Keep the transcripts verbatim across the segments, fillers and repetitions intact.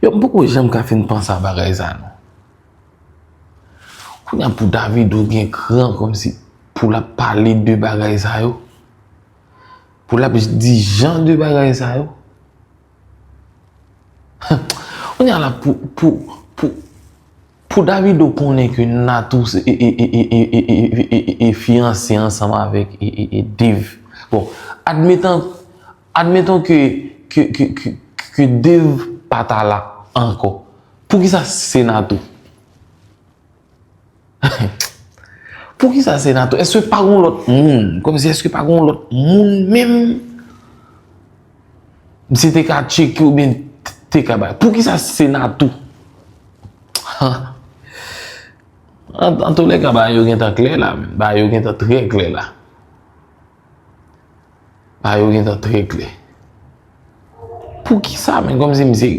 Yo, m poko janm ka fin panse a bagay sa non. Kounye a pou Davido gen kran kòmsi pou l ap pale de bagay sa yo. Pou l ap di jan de bagay sa yo. Kounye a la pou, pou, pou, pou Davido konnen ke Natou se, e, e, e, e, e, e, e, e, e fiyanse ansanm avèk, e, e, e Dave. Bon, admetan, admetan ke, ke, ke, ke, ke Dave pa ta la ankò. Poukisa se Natou? Poukisa se Natou? Èske pa gon lòt moun? Kòmsi èske pa gon lòt moun menm? Misye te ka tcheke oubyen te ka bay. Poukisa se Natou? An, an tou lè ka, bagay yo gentan klè la, men. Bagay yo gentan trè klè la. Bagay yo gentan trè klè. Poukisa, men, kòmsi misye,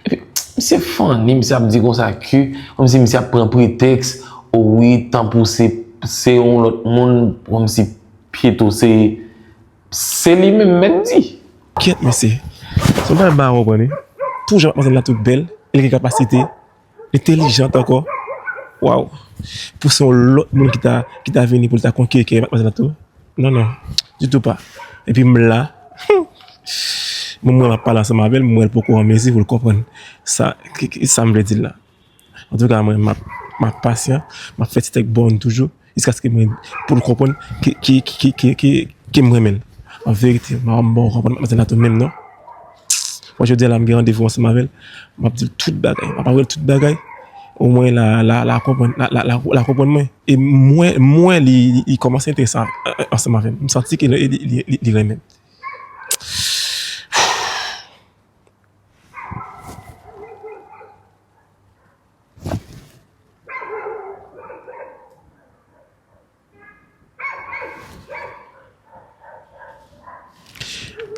epi, misye funny, misye ap di konsa ke, kòmsi misye ap pran pretèks, o wi, tanpou se, se yon lòt moun, kòmsi Pyeto se, se li menm mèt di. Kyèt, mesye. Se yon bagay m pa konprann, wi. Pou jan matmwazèl la tou bèl, e l gen kapasite, entèlijant ankò. Waw. Pou se yon lòt moun ki ta, ki ta vini pou l ta konkeri kè matmwazèl la tou. Non, non. Ditou pa. Epi m la. Mwen, mwen m ap pale ansanm avè l, m wè l poko an mezi pou l konprann sa, ki, ki, sa m vle di l la. Antouka, mwen, m ap, m ap pasyan, m ap fè ti tèt bòn toujou, jiskaske mwen, pou l konprann ke, ke, ke m renmen l. An verite, m a, m poko konprann matmwazèl la tou menm non. Mwen, jodi a la, m gen randevou ansanm avè l, m ap di l tout bagay, m ap avwe l tout bagay, omwen la, la, la konprann, la, la, la, la konprann mwen. E mwen, mwen, li, li, li kòmanse enterese an-, an-, ansanm avè m. M santi ke li, li, li, li, li renmen m.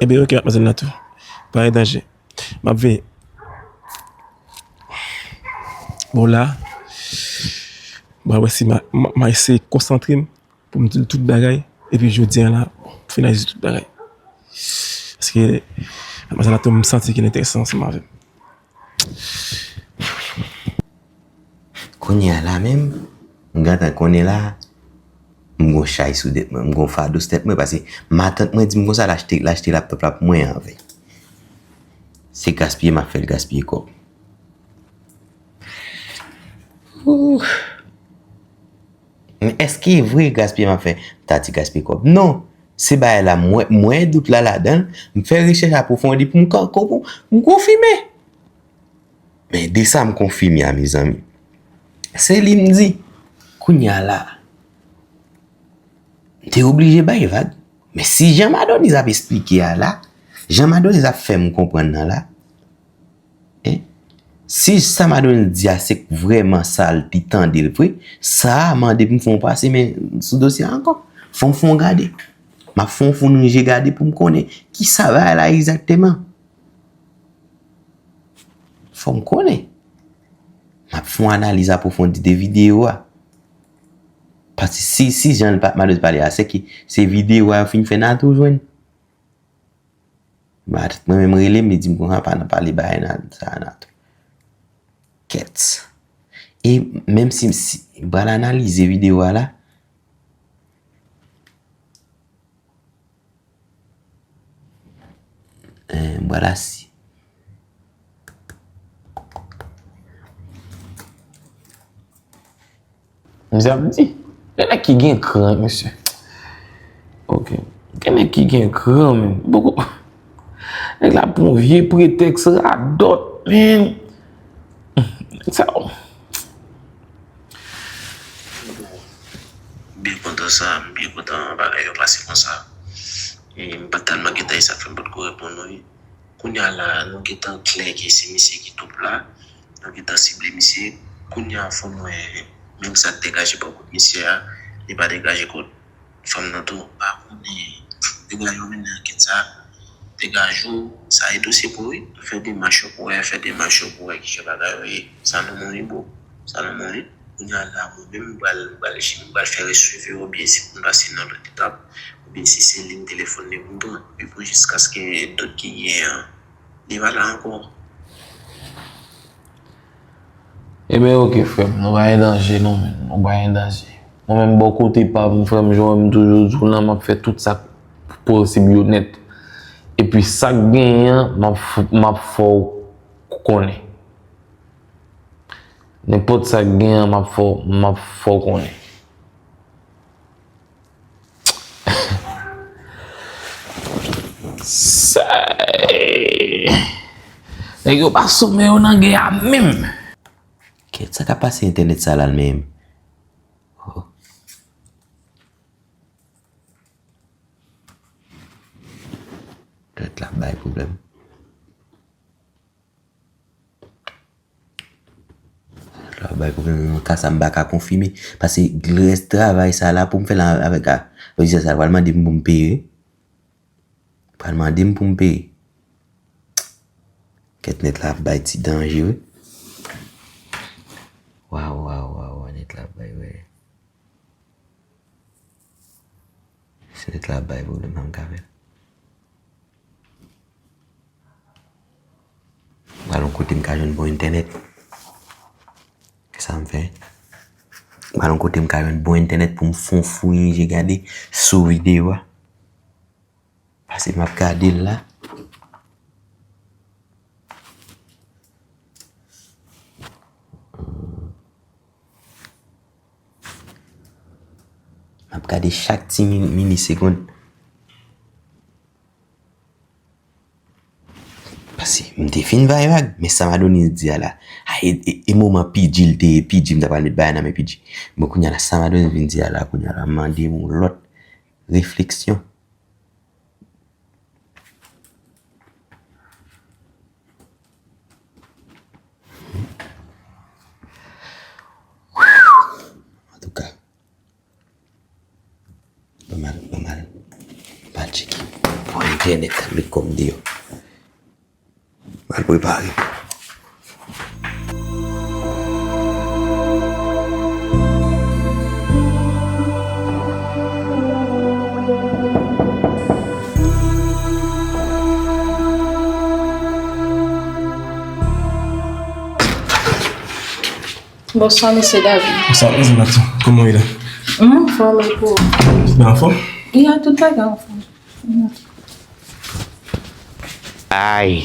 Ebyen, oke, matmwazèl Natou. Pa gen danje. M ap veye. Bon, la, m a wè si m a, m a, m a eseye konsantre m pou m di l tout bagay. Epi jodi a la, finalize tout bagay. Paske, matmwazèl Natou, m santi ke l enterese ansanm avè m. Kounye a la menm, m gentan konnen la, m gon chay sou tèt mwen, m gon fado sou tèt mwen, paske matant mwen di m konsa, l achte, l achte laptòp la pou mwen anvè. Se gaspiye m ap fè l gaspiye kòb. Ooh. Men èske vre gaspiye m ap fè? M ta di gaspiye kòb. Non, se bagay la, m wè, m wè dout la ladan l, m fè rechèch apwofondi pou m ka, pou m konfime. Men de sa m konfime a, mezanmi. Se li m di. Kounye a la, m te oblije bay vag. Men si jan Madonise ap esplike a la, jan Madonise ap fè m konprann nan la, en, si sa Madonise di a se vrèman sa l te tande l vre, sa a mande pou m fè yon pase men sou dosye a ankò. Fò m fè yon gade. M ap fè yon founi je gade pou m konnen kisa bagay la egzakteman. Fò m konnen. M ap fè yon analiz apwofondi de videyo a. Paske si, si jan l pa, Madonise pale a, se ke se videyo a yo fin fè Natou jwenn. Matant mwen menm rele m, li di m konsa pa nan pale bagay nan sa a Natou. Kèt. E menm si, si m pral analize videyo a la, Eh, m pral asi. Misye ap di. Gen nèg ki gen kran, mesye. Ok. Gen nèg ki gen kran, men. Poko. Nèg la pran vye pretèks radòt, men. Nèg sa yo. M byen kontan sa, m byen kontan bagay yo pase konsa. E m pa t tèlman gentan, e sa k fè m potko reponn ou, wi. Kounye a la, nou gentan klè ke se misye ki twoup la. Nou gentan sible misye. Kounye a, fò n wè, menm sa k degaje bò kot misye a, li pa degaje kot fanm nan tou. Pa konnen, degaje w mennen ankèt sa, degaje w, sa e dosye pou ou, wi. Fè demach yo pou wè, fè demach yo pou wè kijan bagay yo ye. Sa nan men w, wi, bro. Sa nan men w, wi. Kounye a la, mwen menm, m pral, m pral, m pral fè reswiv yo, oubyen si pou m pase nan lòt etap, oubyen si se liy telefòn li pou m pran. Epi pou jiskaske dout ki genyen an, li pa la ankò. Ebyen, oke, frè m, nou pa gen danje, non, men. Nou pa gen danje. Mwen menm, bò kote pa m, frè m, jan m toujou di w lan, m ap fè tout sa k posib yo nèt. Epi sa k genyen an, m ap f-, m ap fè w konnen. Nenpòt sa k genyen an, m ap fè w, m ap fè w konnen. Sa, nèg yo pa sou men yo nan gè a menm. Kèt, sa k ap pase entènèt sa la menm? Oh. Tèt la bay pwoblèm. Tèt la bay pwoblèm nan ka sa, m pa ka konfime. Paske rès travay sa la pou m fè la avèk a, lojisèl sa pral mande m pou m peye. Pral mande m pou m peye. Kèt, nèt la ap bay ti danje wi. Waw, waw, waw, waw, nèt la ap bay, wi. Si nèt la ap bay pwoblèm, sa m ka fè? Pral yon kote m ka jwenn bon entènèt. Sa m fè? Pral yon kote m ka jwenn bon entènèt pou m fè yon fouye je gade sou videyo a. Paske m ap gade l la. M ap gade chak ti mi-, milisegonn. Paske m te fin bay vag, men sa Madonis di a la. A, e, e, e moman P G l te ye, P G, m ta pral met bagay nan men P G. Bon, kounye a la, sa Madonis vin di a la, kounye a la, mande m yon lòt refleksyon. Antouka, pa mal, pa mal, pa mal tcheke. Pran entènèt, met kòm deyò. Mal prepare. Bonswa, mesye David. Bonswa, mesye Matson. Kòman w ye la? M anfòm, e pou ou? Ou anfòm? Ya, tout bagay anfòm. Ay,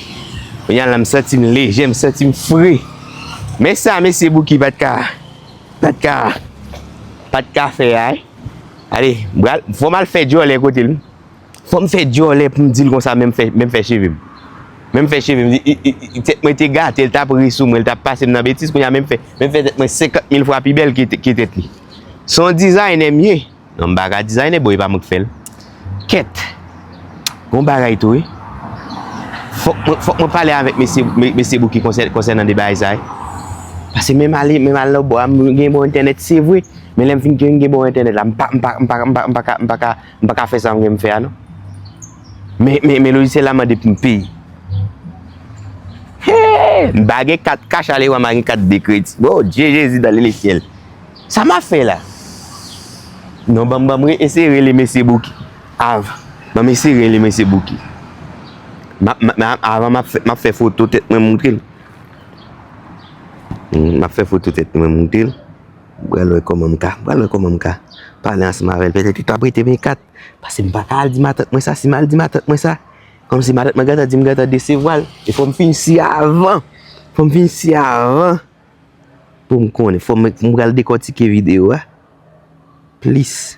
kounye a la, m santi m lejè, m santi m fre. Men sa mesye Bouki pa t ka, pa t ka, pa t ka fè a, wi. Ale, m pral, fò m al fè djòlè kote l. Fò m fè djòlè pou m di l konsa, men m fè, men m fè cheve m. Men m fè cheve m, i, i, i, i, tèt mwen te gate, l t ap ri sou mwen, l t ap pase m nan betiz, kounye a men m fè, men m fè tèt mwen senkant mil fwa pi bèl ke, ke tèt li. Se yon dizayne m ye. Non, m pa ka dizayne, bon, e pa mwen k fè l. Kèt! Gon bagay tou, wi. Fòk mwen, fòk mwen pale avèk mesye, me-, mesye Bouki konsè-, konsènan de bagay sa, wi. Paske menm ale, menm al nan bò a, m gen bon entènèt, se vre. Men lè m fin gen, gen bon entènèt la, m pa, m pa, m pa, m pa, m pa ka, m pa ka, m pa ka fè sa m gen m fè a, non. Men, men, men lojisyèl la mande pou m peye. Hey! M pa gen kat kach ale wè, m pa gen kat de kredi. Bondye Jezi dans le ciel. Sa m ap fè la? Non, ban m, ban m re-, eseye rele mesye Bouki. Av-, ban m eseye rele mesye Bouki. M ap, m ap, m ap, avan m ap fè, m ap fè foto tèt mwen montre l. Hmm, m ap fè foto tèt mwen montre l. M pral wè kòman m ka, m pral wè kòman m ka pale ansanm avè l. Petèt li t ap rete men kat. Paske m pa ka al di matant mwen sa. Si m al di matant mwen sa, kòmsi matant mwen gentan di m gentan desevwa l. E fò m fin si avan. Fò m fin si avan. Pou m konnen, fò m, m pral dekòtike videyo a plis.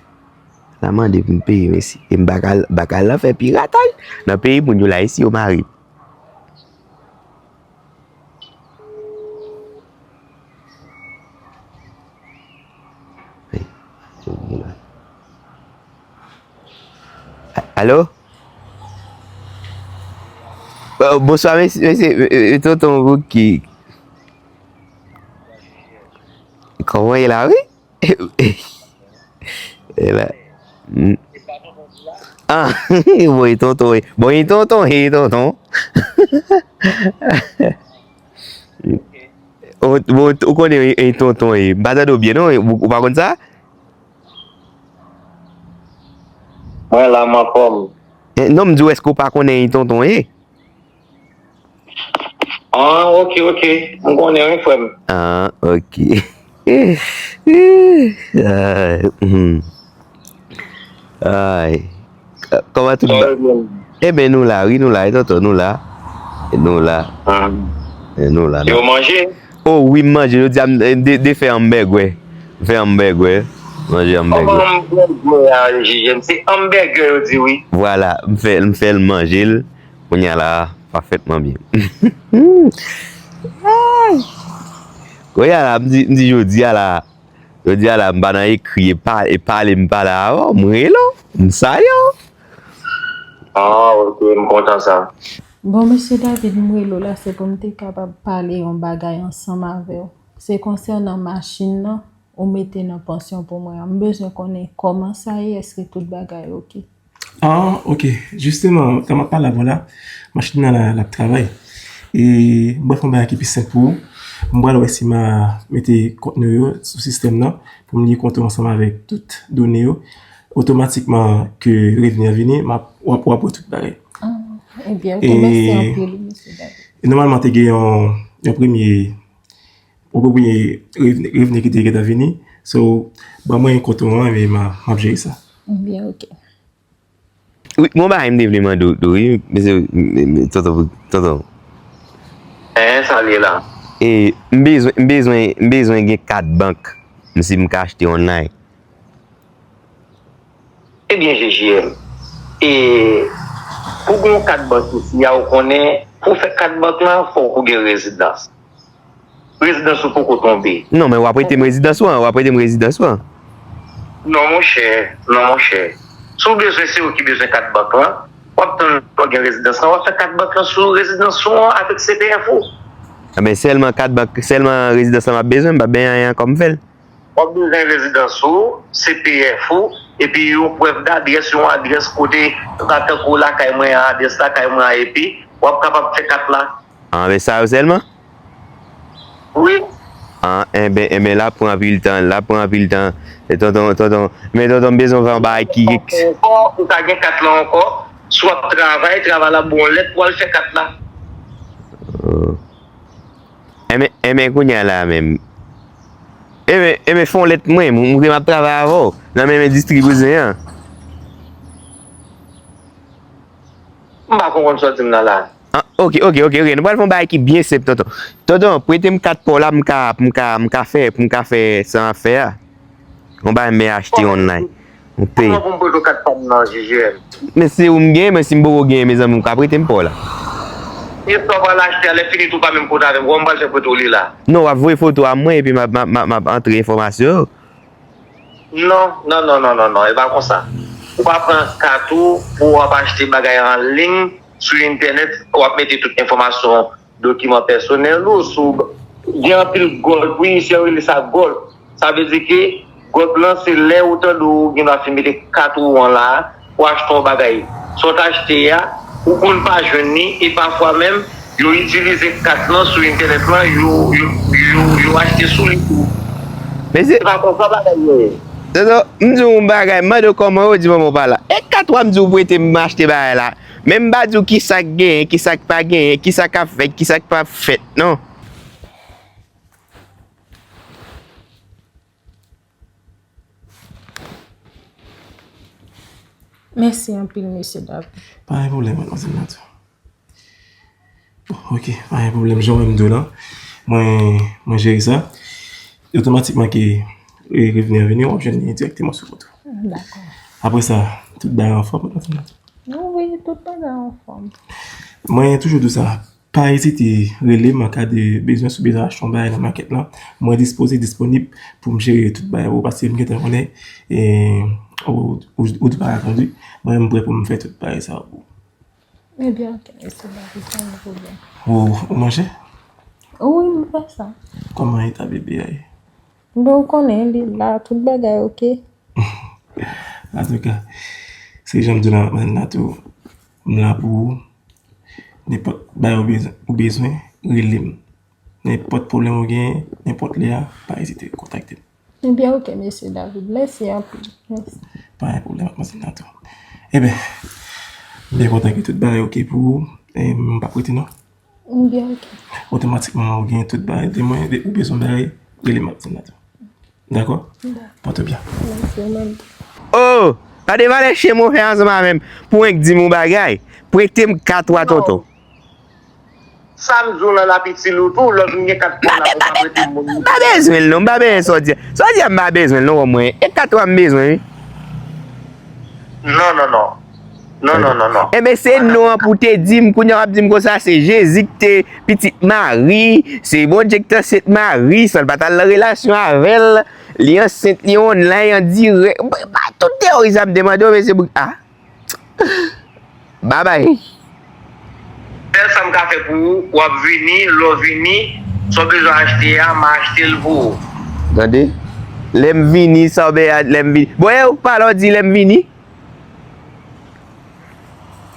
La mande pou m peye, mesye. E m pa ka al, pa ka al nan fè piratay. Nan peyi moun yo la, isi yo mare. Hey, alo? Bon, bonswa, mesye, mesye, e, e, tonton Bouki. Kòman w ye la, wi? E la. Mm. Ah, bon, e tonton, e. Bon, e tonton, e tonton. Ou, bon, ou konnen e, e tonton, e. M pa tande w byen, non? Ou, ou pa konn sa? Mwen la, m anfòm. Eh, non, m di w, èske w pa konnen e tonton, e? Ah, ok, ok. M konnen, wi, frè m. Ah, ok. Ay, hmm. Ay. Kòman tout ba... Ebyen, nou la, wi, nou la, e tonton, nou la. E nou la. Ah. E nou la. Yo manje? Oh, wi, m manje. Jodi a, m de, de fè anbègwè. M fè anbègwè. Manje anbègwè. Kòman anbègwè a, J J M? Se anbègwè yo di, wi. Vwala, m fè, m fè l manje l. Kounye a la, pafètman byen. Ay! Kounye a la, m di, m di jodi a la, jodi a la, m pa nan ekri, e pa, e pale, m pale avè w, m rele w, m salye w. Ah, ok, m kontan sa. Bon, mesye David, m rele w la, se pou m te kapab pale yon bagay ansanm avè w. Se konsènan machin nan, ou mete nan pansyon pou mwen an. M bezwen konnen kòman sa ye, èske tout bagay oke? Ah, ok. Jisteman, tan m ap pale avè w la, machin nan la, l ap travay. E m pral fè yon bagay ki pi senp pou ou. M pral wè si m a mete kont nou yo sou sistèm nan, pou m li kont ou ansanm avèk tout done yo. Otomatikman ke revni an vini, m ap, w ap, w ap wè tout bagay. Ah, ebyen, ok, e mèsi anpil, mesye David. E nòmalman, te gen yon, yon premye, yon premye revni, revni ki te gentan vini. So, ban mwen kont ou an, epi m a, m ap jere sa. Ebyen, ok. Wi, gon bagay m te vle mande w tou, wi, mesye, m, m, tonton, tonton. Hein, sa l ye la? E, m bezwen, m bezwen, m bezwen gen kat bank, m, si m ka achte online. Ebyen, J J M, e pou gen yon kat bank isi a, ou konnen, pou fè kat bank lan, fòk ou gen rezidans. Rezidans ou poko tonbe. Non, men w ap prete m rezidans ou an, w ap prete m rezidans ou an. Non, monchè, non, monchè. Si w bezwen, se ou ki bezwen kat bank lan, w ap tann lè w gen rezidans lan, w ap fè kat bank lan sou rezidans ou an avèk C P F ou. Enben, sèlman kat bank, sèlman rezidans lan m ap bezwen, m p ap benyen anyen ankò, m fè l. W ap bezwen rezidans ou, C P F ou, epi yon prèv dadrès, yon adrès kote, tankou lakay mwen an, adrès lakay mwen an, epi w ap kapab fè kat la. Ah, men sa yo sèlman? Wi. Ah, enben, enben, l ap pran anpil tan, l ap pran anpil tan. E tonton, tonton, men tonton, m bezwen fè yon bagay ki... Ankò, ou ka gen kat la ankò. Si w ap travay, travay la ba w lèt pou w al fè kat la. Oh. Enben, enben, kounye a la menm. Enben, enben, fè yon lèt mwen, m, m, m ap travay avè w nan menm endistri bouzen an. M pa konprann sa w di m nan la. Ah, ok, ok, ok, ok. Nou pral fè yon bagay ki byen senp, tonton. Tonton, prete m kat pa w la, m ka, m ka, m ka fè, pou m ka fè sa m ap fè a. Yon bagay m achte online. M peye. Kòman pou m prete w kat pa m nan, J J M? Men se ou m gen, men si m poko gen, mezanmi, ou ka prete m pa w la. E sa w pral achte a, lè fini tou pa menm kote avè m, kòman m pral fè prete w li la? Non, w ap voye foto a mwen, epi m ap, m ap, m ap, m ap antre enfòmasyon yo. Non, non, non, non, non, non, e pa konsa. Ou pa pran kat ou pou w ap achte bagay an liy sou entènèt, w ap mete tout enfòmasyon, dokiman pèsonèl ou sou, gen anpil gold, wi, isi yo rele sa gold. Sa vle di ke gold lan se lè ou tande ou gen dwa fin mete kat ou an la, pou achte yon bagay. Sa w t achte a, ou konn pa jwenn li, e pafwa menm, yo itilize kat lan sou entènèt lan, yo, yo, yo, yo achte sou li tou. Mesye, se pa konsa bagay yo ye. Tonton, m di w yon bagay, m mande w kòman yo di manman w pa la. E kat w ap di w prete m achte bagay la? Men m pa di w kisa k genyen, kisa k pa genyen, kisa k ap fèt, kisa k p ap fèt, non. Mèsi anpil, mesye David. Pa gen pwoblèm, madmwazèl Natou. Bon, ok, pa gen pwoblèm, jan w wè m di w lan, mwen, mwen jere sa. Otomatikman ke, e, revni an vini, w ap jwenn li dirèkteman sou kont ou. Dakò. Apre sa, tout bagay anfòm, madmwazèl Natou? Wi, tout bagay anfòm. Mwen toujou di w sa, pa ezite rele m an ka de bezwen, si w bezwen achte yon bagay nan makèt lan. Mwen dispoze, disponib pou m jere tout bagay pou ou, paske m gentan konnen, e, ou, ou, ou di pa atandi. Mwen, m prè pou m fè tout bagay sa pou ou. Ebyen, ok, mesye David, pa gen pwoblèm. Ou, ou manje? Wi, m fè sa. Kòman eta bebe a ye? Bon, ou konnen, li la, tout bagay ok. Antouka, se jan m di w lan, Natou, m la pou ou. Nenpòt bagay ou bezwen, ou bezwen, rele m. Nenpòt pwoblèm ou genyen, nenpòt lè a, pa ezite kontakte m. Ebyen, ok, mesye David. Mèsi anpil. Mèsi. Pa gen pwoblèm, madmwazèl Natou. Ebyen, m byen kontan ke tout bagay ok pou ou. E m p ap rete non. Ebyen, ok. otomatikman ou gen tout bagay de mwen, de ou bezwen bagay, rele m ap di m la tou. Dakò? Pòte byen. Oh! Gade valè chen mwen fè ansanm avè m pou enk di m yon bagay. Prete m kat wa tonton. Sa m di w lan l ap itil ou tou, lè w vin gen kat konn ap ou pa prete moun. M pa bezwen l non, m pa bezwen sa w di a. Sa w di a m pa bezwen l non, mwen e kat wa m bezwen wi. Non, non, non. Non, non, non, non. Enben se non an pou te di m, kounye a w ap di m konsa se Jezi ki te pitit Mari, se Bondye ki te ansent Mari, san l pa t al nan relasyon avè l, li ansent, li online, an dirèk. Ba tout teyori sa m te mande w, mesye Bouki. Ah! Babay. Sèl sa m ka fè pou ou, w ap vini, lè w vini, sa w bezwen achte a, m a achte l pou ou. Tande? Lè m vini, sa w bezwen, lè m vini. Bon, e ou k pale w di lè m vini?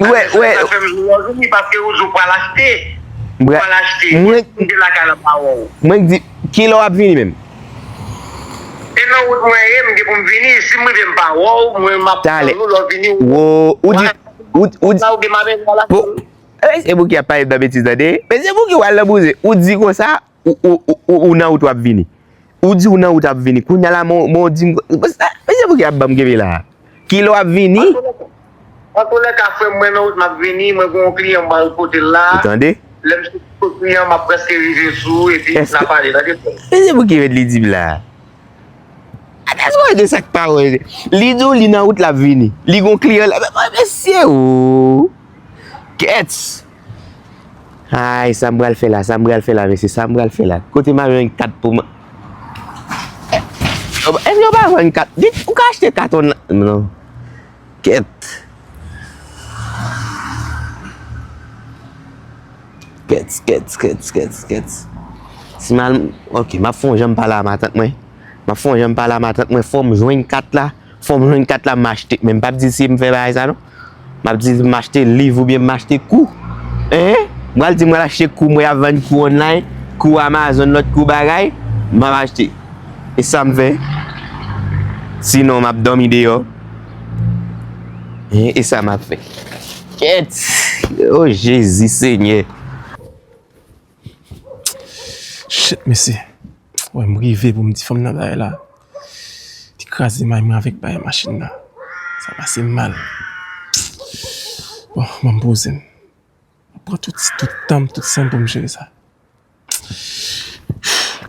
Ou wè, ou wè. Sa fè m di w lè w vini paske ou di w pral achte. Ou pral achte. Mwen. M te lakay la m pa wè w. Mwen k di, kilè w ap vini menm? E nan wout mwen ye, m gen pou m vini. Si m rive m pa wè w, mwen m ap tann ou, lè w vini ou. Wo, ou di, ou, ou di. Sa ou gen m ap vini la. Po, e, se Bouki ap pale nan betiz tande. Men se Bouki w al nan bouzen. Ou di konsa, ou, ou, ou, ou, ou nan wout w ap vini. Ou di ou nan wout ap vini. Kounye a la, men w di m, men se Bouki ap ban m kenbe la. Kilè w ap vini? Antoulèka, antoulèka, frè m, mwen nan wout m ap vini, mwen gen yon kliyan m pral pote l la. Ou tande? Lè m soti kot kliyan, m ap prèske rive sou ou, epi n a pale, tande frè m. Men se pou ki ret li di m la. Atè sou de sa k pa wè. Li di w li nan wout l ap vini. Li gen yon kliyan la. Men mesye o. Kèt. Ay, sa m pral fè la, sa m pral fè la, mesye, sa m pral fè la. Kote m al jwenn kat pou mwen. Èske yo pa vann kat? Ou ka achte kat online? Non. Kèt. Kèt, kèt, kèt, kèt, kèt. Si m al, ok, m ap fè yon jan m pale a matant mwen. M ap fè yon jan m pale a matant mwen, fò m jwenn kat la. Fò m jwenn kat la m achte, men m p ap di si m fè bagay sa non. M ap di m achte liv oubyen m achte kou. Hein? M pral di m pral achte kou, mwen ap vann kou online, kou Amazon, lòt kou bagay, m ap achte. E sa m fè? Sinon m ap dòmi deyò. Hein? E sa m ap fè? Kèt! Oh Jezi Senyè! Shit, mesye. Wè, m rive pou m di fanm nan bagay la. Li kraze may mwen avèk bagay machin nan. Sa pase mal. Bon, ban m poze m. M ap pran tout, tout tan m, tout san m pou m jere sa.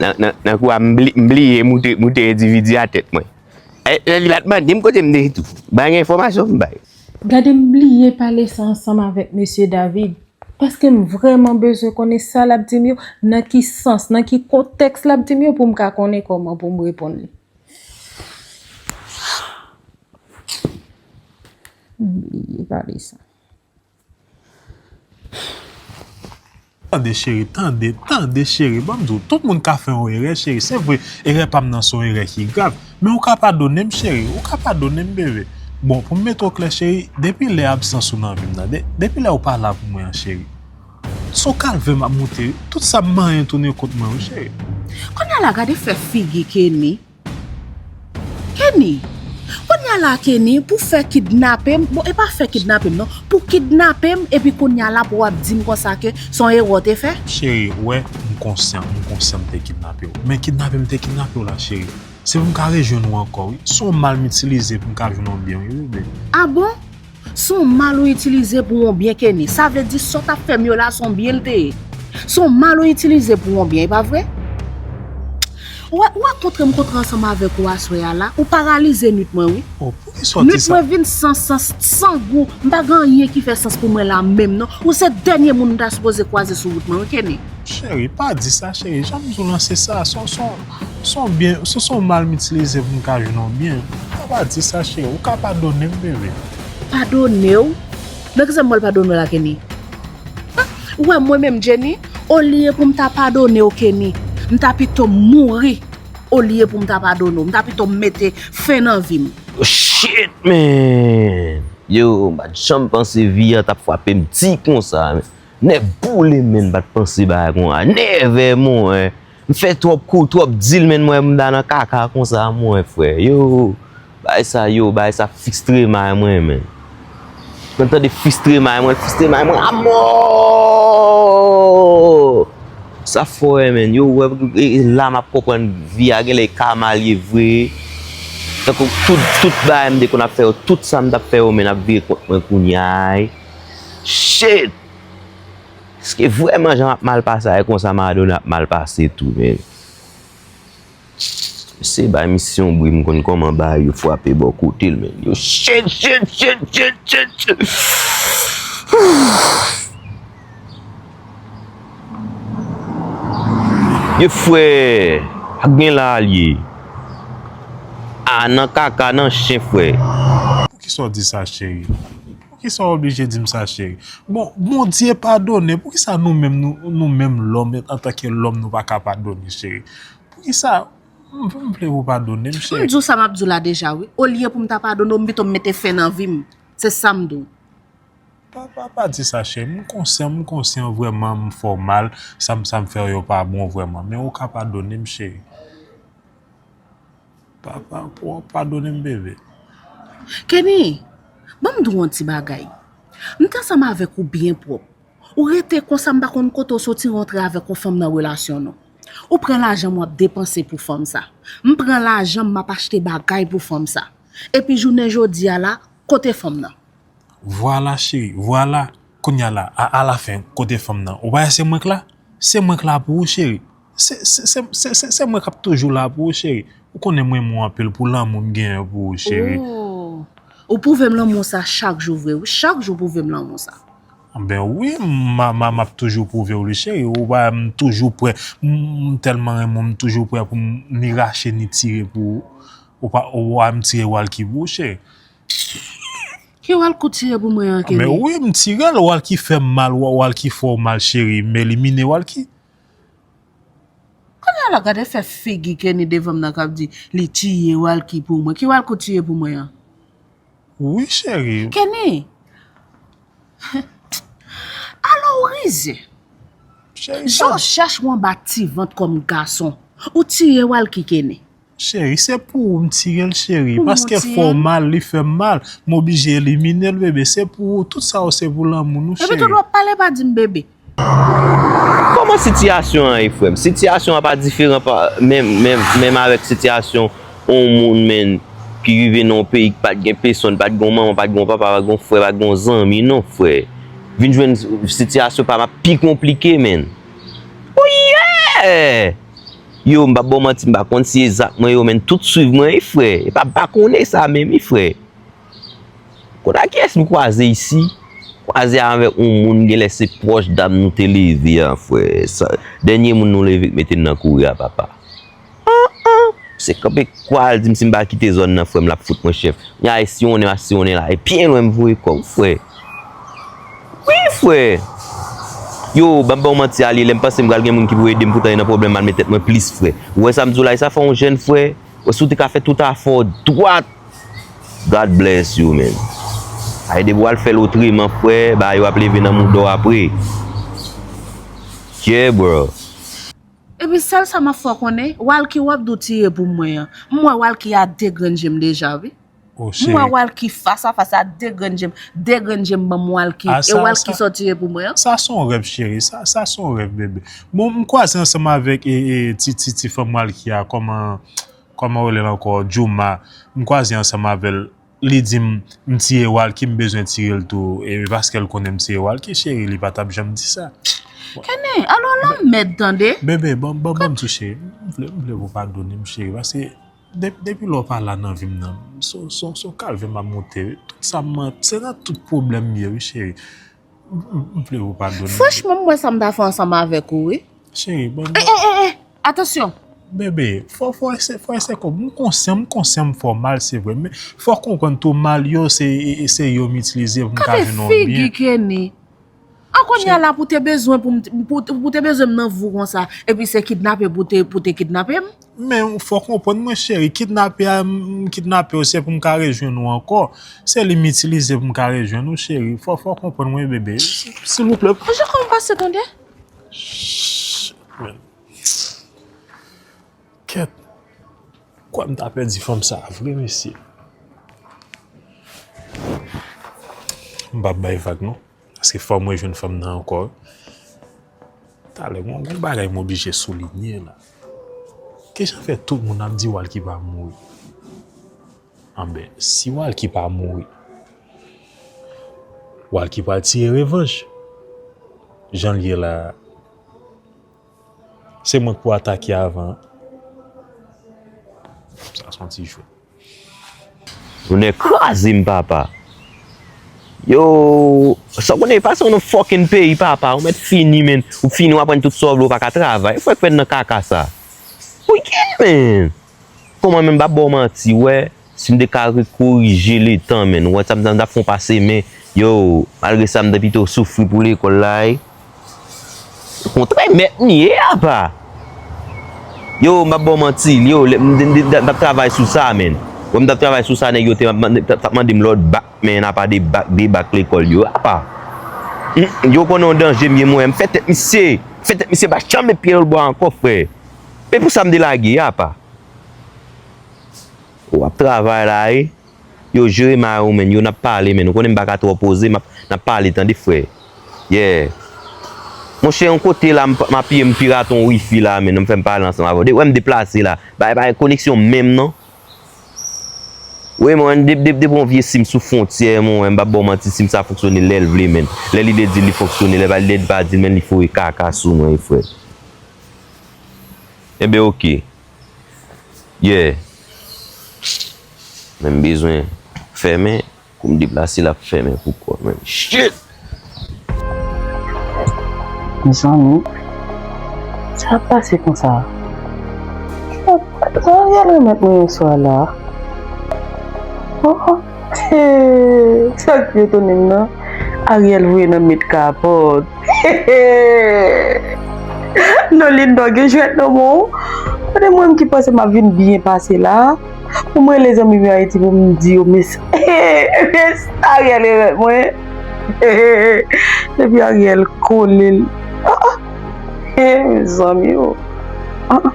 Nan, nan, nan kou a, m bli-, m bliye moute, moute endividi a tèt mwen. E, e, li pa t mande m kote m te tou. Bay enfòmasyon m bay. Gade m bliye pale sa ansanm avèk mesye David. Paske m vrèman bezwen konnen sa l ap di m yo, nan ki sans, nan ki kontèks l ap di m yo pou m ka konnen kòman pou m reponn li. M bliye pale sa. Tande cheri, tande, tande cheri, ban m di w, tout moun ka fè yon erè cheri, se vre, erè pa m nan se yon erè ki grav, men ou ka padone m cheri, ou ka padone m bebe. Bon, pou m mete w klè cheri, depi lè absans ou nan vi m nan, de, depi lè ou pa la pou mwen an cheri, se yon kalvè m ap moute wi, tout sa m manyen tounen kont mwen wi cheri. Kounye a la gade fè figi Kenny. Kenny, kounye a la Kenny, pou fè kidnape m, bon e pa fè kidnape m non, pou kidnape m epi kounye a la pou w ap di m konsa ke se yon erè w te fè? Cheri, ou wè, m konsyan, m konsyan m te kidnape w. Men kidnape m te kidnape w la cheri, se pou m ka rejwenn ou ankò wi. Se yon mal m itilize pou m ka jwenn yon byen wi bebe. A bon? Se yon mal ou itilize pou yon byen Kenny. Sa vle di sa w t ap fè m yo la se yon byen l te ye. Se yon mal ou itilize pou yon byen, e pa vre? Ou wè, ou wè kontre m kontre ansanm avèk ou aswè a la, ou paralize nwit mwen wi. Oh, poukisa w di sa? Nwit mwen vin san sans, san gou, m pa gen anyen ki fè sans pou mwen la menm non. Ou se dènye moun m ta sipoze kwaze sou wout mwen wi Kenny. Cheri, pa di sa cheri, jan m di w lan se sa, se yon, se yon, se yon byen, se, se yon mal m itilize pou m ka jwenn yon byen. Pa, pa di sa cheri, ou ka padone m bebe. Padone w? Nan kisa m pral padone w la Kenny? Ou wè mwen menm Jenny, olye pou m ta padone w Kenny, m ta pito mouri olye pou m ta padone w, m ta pito mete fen nan vi m. Shit man! Yo, m pa t janm panse vi a t ap frape m di konsa. Nèv boule m, men m pa t panse bagay konsa. Nève mwen. M fè twòp kou, twòp dil, men m wè m ta nan kaka konsa, mwen, frè. Yo, bagay sa, yo, bagay sa fistre may mwen, men. Mwen tande fistre may mwen, fistre may mwen, amò! Sa fò, eh, menn. Yo, wè, e, e, la m ap konprann vi a, genlè e ka mal ye vre. Tankou tout, tout bagay m te konn ap fè yo, tout sa m t ap fè yo, menn, ap vire kont mwen kounye a. Shit! Èske vrèman jan m ap mal pase a, e konsa Maradona ap mal pase tou, menn? Mesye, bay misye yon bri, m konn kòman bagay yo frape bò kote l, menn. Yo, shit, shit, shit, shit, shit, shit. Ye frè, ak gen la l ye. A, nan kaka, nan chen, frè. Poukisa w di sa, cheri? Poukisa w oblije di m sa, cheri? Bon, Bondye padone. Poukisa nou menm, nou, nou menm lòm, antanke lòm, nou pa ka padone, cheri? Poukisa? M, m vle pou w padone m, cheri. M di w sa m ap di w la deja, wi. Olye pou m ta padone w, m pito m mete fen nan vi m. Se sa m di w. Pa, pa, pa di sa, cheri. M konsyan, m konsyan vrèman m fè w mal. Sa m, sa m fè w yo pa bon vrèman. Men ou ka padone m, cheri. Pa, pa, pa, padone m, bebe. Kenny, ban m di w yon ti bagay. M t ansanm avèk ou byen pwòp. Ou rete konsa, m pa konn kote w soti rantre avèk yon fanm nan relasyon, non. Ou pran lajan m w ap depanse pou fanm sa. M pran lajan m, m ap achte bagay pou fanm sa. Epi jounen jodi a la, kote fanm nan? Vwala, cheri, vwala. Kounye a la, a, alafen, kote fanm nan? Ou pa wè se mwen k la? Se mwen k la pou ou, cheri. Se, se, se, se, se, se mwen k ap toujou la pou ou, cheri. Ou konnen m renmen w anpil pou lanmou m genyen pou ou, cheri. Oh. Ou pwouve m lanmou sa chak jou vre, wi. Chak jou pwouve m lanmou sa. Ben wi, m, m, m, m ap toujou pwouve w li, cheri. Ou pa, m toujou prè. M, m tèlman renmen w, m toujou prè pou m ni rache ni tire pou ou. Ou pa, ou pa, m tire Walky pou ou, cheri. Ki Walky ou tire pou mwen an, Kenny? Men wi, m tire l, Walky fè m mal, Wa-, Walky fè w mal, cheri. M elimine Walky. Kounye a la, gade fè figi Kenny devan m nan k ap di li tiye Walky pou mwen. Ki Walky ou tiye pou mwen an? Wi, cheri. Kenny! Alò ou rize. Cheri, jan w chèche w anba ti vant kòm gason. Ou tiye Walky, Kenny. Cheri, se pou ou m tire l, cheri. Paske fè w mal, li fè m mal. M oblije elimine l, bebe. Se pou ou. Tout sa yo se pou lanmou nou, cheri. Epi tout w ap pale pa di m bebe. Kòman sitiyasyon an ye, frè m? Sitiyasyon an pa diferan pa, menm, menm, menm avèk sitiyasyon yon moun, menn, ki rive nan yon peyi ki pa t gen pesonn, pa t gen yon manman, pa t gen yon papa, pa t gen yon frè, pa t gen yon zanmi, non, frè. Vin jwenn sitiyasyon pa m ap pi konplike, menn. Oh yeah! Yo, m p ap ba w manti, m pa konn si e zak mwen yo, menn, tout swiv mwen, wi, frè. E pa, m pa konnen sa menm, wi, frè. Kot a kiyès m kwaze isi? Kwaze avèk yon moun, genlè se pwòch dam nou te leve a, frè. Sa, dènye moun nou leve k mete n nan kouri a, papa. An, an! Se kanpe kwa l di m si m pa kite zòn nan, frè m, l ap fout mwen chèf. Kounye a, e siwonnen m ap siwonnen la. E byen lwen m voye kò w, frè. Wi, frè. Yo, ban m ba w manti, Alye, lè m panse m pral gen moun ki pou ede m, poutan e nan pwoblèm m al met tèt mwen plis, frè. Ou wè sa m di w la, e sa fè yon jèn frè. Wè, si w te ka fè tout afè w dwat, God bless you, man. Ay, depi w al fè l otreman, frè, bagay yo ap leve nan mouda w apre. Yeah, bro. Epi sèl sa m ap fè w konnen, Walky w ap di w tiye pou mwen an. M wè Walky a de grenn je m deja, wi. Oh, cheri. M wè Walky fas a fas a de grenn je m, de grenn je m ban m Walky. E Walky sa w tiye pou mwen an? Sa se yon rèv, cheri. Sa, sa se yon rèv, bebe. Bon, m kwaze ansanm avèk, e, e, ti, ti, ti fanm Walky a, kòman, kòman w rele l ankò? Jooma. M kwaze ansanm avè l. Li di m, m tiye Walky, m bezwen tire l tou. E paske l konnen m tiye Walky, cheri, li pa t ap janm di sa. Kenny, alò lanmèd, tande. Bebe, ban, ban, ban m tou, cheri. M vle, m vle pou w padone m, cheri, paske de-, depi lè w pa la nan vi m nan, se, se, se yon kalvè m ap monte. Tout sa m, se nan tout pwoblèm m ye, wi, cheri. M, m, m vle pou w padone m. Franchman, m wè sa m ta fè ansanm avèk ou, wi. Cheri, ban m. Eh, eh, eh, eh! Atansyon! Bebe, fò, fò ese, fò ese kòb. M konsyan, m konsyan m fè w mal, se vre. Men fò w konprann tou, mal yo, se, e, e, se yo m itilize pou m ka jwenn yon byen. Gade figi Kenny. An kounye a la pou te bezwen pou m, pou, pou te bezwen m nan vi w konsa, epi se kidnape pou te, pou te kidnape m. Men fò w konprann mwen, cheri, kidnape a, m, m kidnape w, se pou m ka rejwenn ou ankò. Se li m itilize pou m ka rejwenn ou, cheri. Fò, fò w konprann mwen, bebe. Silvouplè. Jan kòman w pase, tande? Shh, man. Kèt. Kwè m ta pèdi fanm sa a vre, mesye. M p ap bay vag, non. Paske fò m rejwenn fanm nan ankò. Talè, gon, gon bagay m oblije soulinye la. Kijan fè tout moun ap di Walky pa mouri? Anben, si Walky pa mouri, Walky pral tire revanj. Jan l ye la, se mwen k pou atake avan. Sa se yon ti jwèt. Tonnè kraze m, papa. Yo, sa w konnen, pase w nan fucking peyi, papa. Ou mèt fini, menn. Ou fini, w aprann tout sa w vle, ou pa ka travay. Fò w fè nan kaka sa. Pou ki, menn? Kòman menm, m p ap ba w manti, wè. Si m te ka rekorije letan, menn. Wè, sa m t ap fè w pase, men. Yo, malgre sa, m t pito soufri pou lekòl la, wi. Kontrè mèt m ye, apa. Yo, m p ap ba w manti, yo, lè m t ap travay sou sa, menn. Wè, m t ap travay sou sa, nèg yo te t ap mande m lòt bak, menn, apa de bak, de bak lekòl yo, apa. Yo konnen yon danje m ye, mwen, m fè tèt misye, m fè tèt misye pa janm met pye nan bwa ankò, frè. E pou sa m te lage, apa. W ap travay la, wi. Yo, Jeremie ou menn, yo, n ap pale, menn. Ou konnen m pa ka twò poze, m ap, n ap pale, tande, frè. Yeah. Monchè, yon kote la, m, m apiye, m pirate yon wifi la, menn. Ou fè m pale ansanm avè w. De, wè, m deplase la. Bay, bay, koneksyon menm, non. Wi, mwen, de, de, depi yon vye sim sou fwontyè, mwen, m p ap ba w manti, sim sa fonksyone lè l vle, menn. Lè li te di l li fonksyone, lè li pa di l, menn, li foure kaka sou mwen, frè. Enben, oke. Yeah. Men m bezwen fèmen. Kou m deplase, l ap fèmen pou kò l menm. Shit! Mezanmi, sa ap pase konsa? Sa Ariel remèt mwen yèswa la? Oh, oh. Hey, sa k pi etone m nan, Ariel voye nan met kapòt. Non, Linda, gen jwèt nan men w. Kote mwen ki panse m ap vin byen pase la. Pou m rele zanmi m yo Ayiti pou m di yo, mes, mes, Ariel remèt mwen. Depi Ariel kole l. Ah, ah. He, mezanmi, o. Ah, ah.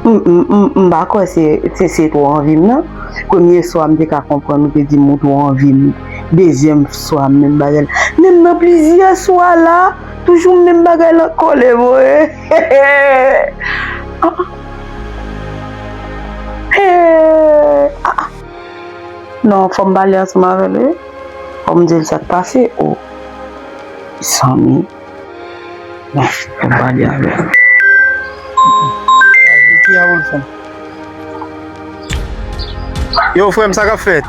M, m, m, m pa kwè se, se, se twò anvi m, non. Premye swa, m te ka konprann ou te di m ou twò anvi m. Dezyèm swa, menm bagay la. Men m nan plizyè swa la, toujou menm bagay la kole m, wi. Ah, ah. He, ah, ah. Non, fò m pale ansanm avè l, wi. Fò m di l sa k pase. O, mezanmi. Bon, fò m pale avè l. Ki a pou l fè? Yo, frè m, sa k ap fèt?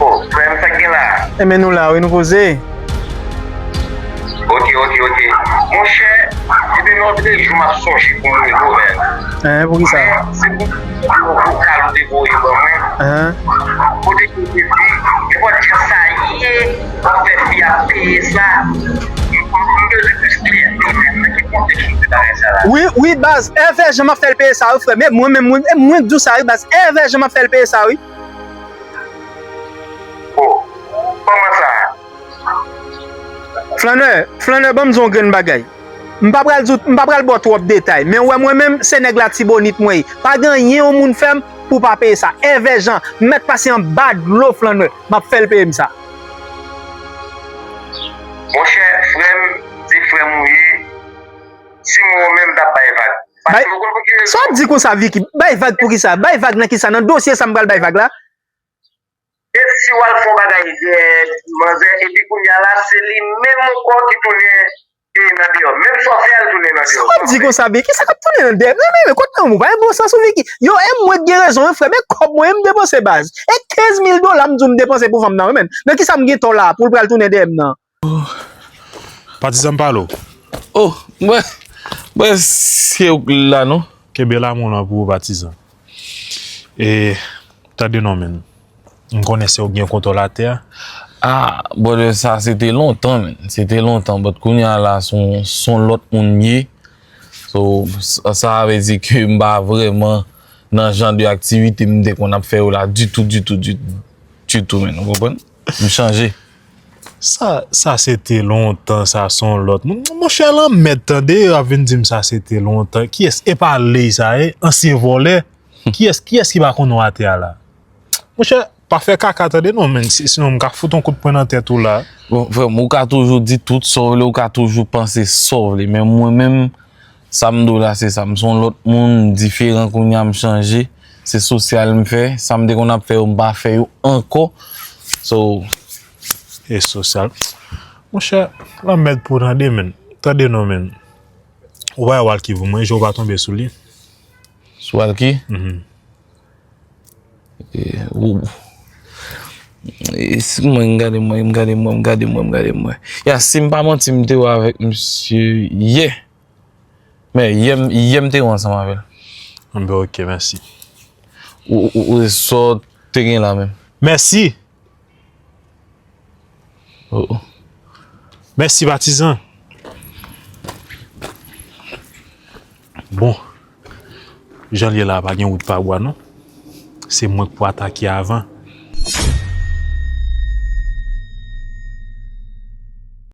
O, frè m, sa k gen la? Enben, nou la, wi, nou poze. Ok, ok, ok. Monchè, depi lòt de jou m ap sonje pou m rele w, men. Hein, poukisa? Men, se pou vokal ou te voye ban mwen. Hein? Kote ke w te di, nenpòt jan sa ye, w ap fè fi a peye sa. M, m bezwen plis klè, men nan ki kontèks ou di bagay sa la? Wi, wi, baz, Èvè Jan m ap fè l peye sa, wi, frè. Men mwen menm, mwen, mwen di w sa, wi, baz, Èvè Jan m ap fè l peye sa, wi. O, kòman sa? Flannè, Flannè, ban m di w yon grenn bagay. M pa pral di w, m pa pral ba w twòp detay, men w wè mwen menm, se nèg Latibonit mwen ye. Pa gen anyen yon moun fè m pou pa peye sa. Èvè Jan, m mèt pase anba dlo, Flannè, m ap fè l peye m sa. Monchè, frè m, se frè m ou ye. Si m wè w menm, m t ap bay vag. Paske ou konn pou ki rezon? Sa w ap di konsa, Vicky? Bay vag pou kisa? Bay vag nan kisa? Nan dosye sa m pral bay vag la? E si w al fè yon bagay dèyè manzè, epi kounye a la, se li menm ankò ki tounen, e, nan deyò. Menm sa w fè a, l tounen nan deyò. Sa w ap di konsa, Vicky? Sa k ap tounen nan dèyè? Men, men, men, kot nan ou pa gen bon sans ou, Vicky? Yo, e mwen k gen rezon, wi, frè. Men kòb mwen, e m depanse, baz. E kenz mil dola m di w m depanse pou fanm nan, wi, men. Nan kisa m gen tò la, pou l pral tounen dèyè m nan? Patizan m pale w. Oh, mwen, mwen, se ou k la, non? Kenbe lanmou lan pou ou, patizan. E, tande non, menn. M konnen se ou k gen kontwòl atè a. Ah, brother, sa se te lontan, menn. Se te lontan, but kounye a la, se yon, se yon lòt moun m ye. So, sa, sa vle di ke m pa vrèman nan jan de aktivite m te konn ap fè yo la ditou, ditou, ditou, ditou, menn. Ou konprann? M chanje. Sa, sa se te lontan, sa se yon lòt moun. Monchè, lanmèd, tande, yo ap vin di m sa se te lontan. Kiyès? E pa Ley sa, e? Ansyen vòlè. Kiyès, kiyès ki pa konn ou atè a la? Monchè, pa fè kaka tande non, men si- sinon m ka fout yon kout pwen nan tèt ou la. Bon, frè m, ou ka toujou di tout sa w vle, ou ka toujou panse sa w vle, men mwen menm, sa m di w la, se sa. M se yon lòt moun, m diferan kounye a, m chanje. Se sosyal m fè. Sa m te konn ap fè yo, m pa fè yo ankò. So, E sosyal. Monchè, lanmèd pou tande, men. Tande non, men. Ou pa wè Walky pou mwen, je w pa tonbe sou li. Sou Walky? E, ou. E, si mwen, m gade mwen, m gade mwen, m gade mwen, m gade mwen. Ya, si m pa manti, m te wè avèk misye yè. Men, yè, m- yè m te wè ansanm avè l. Bon, ok, mèsi. Ou, ou, ou, sa w te gen la menm. Mèsi. Oh, oh. Mèsi, patizan. Bon, jan l ye la, pa gen wout pa bwa, non. Se mwen k pou atake avan.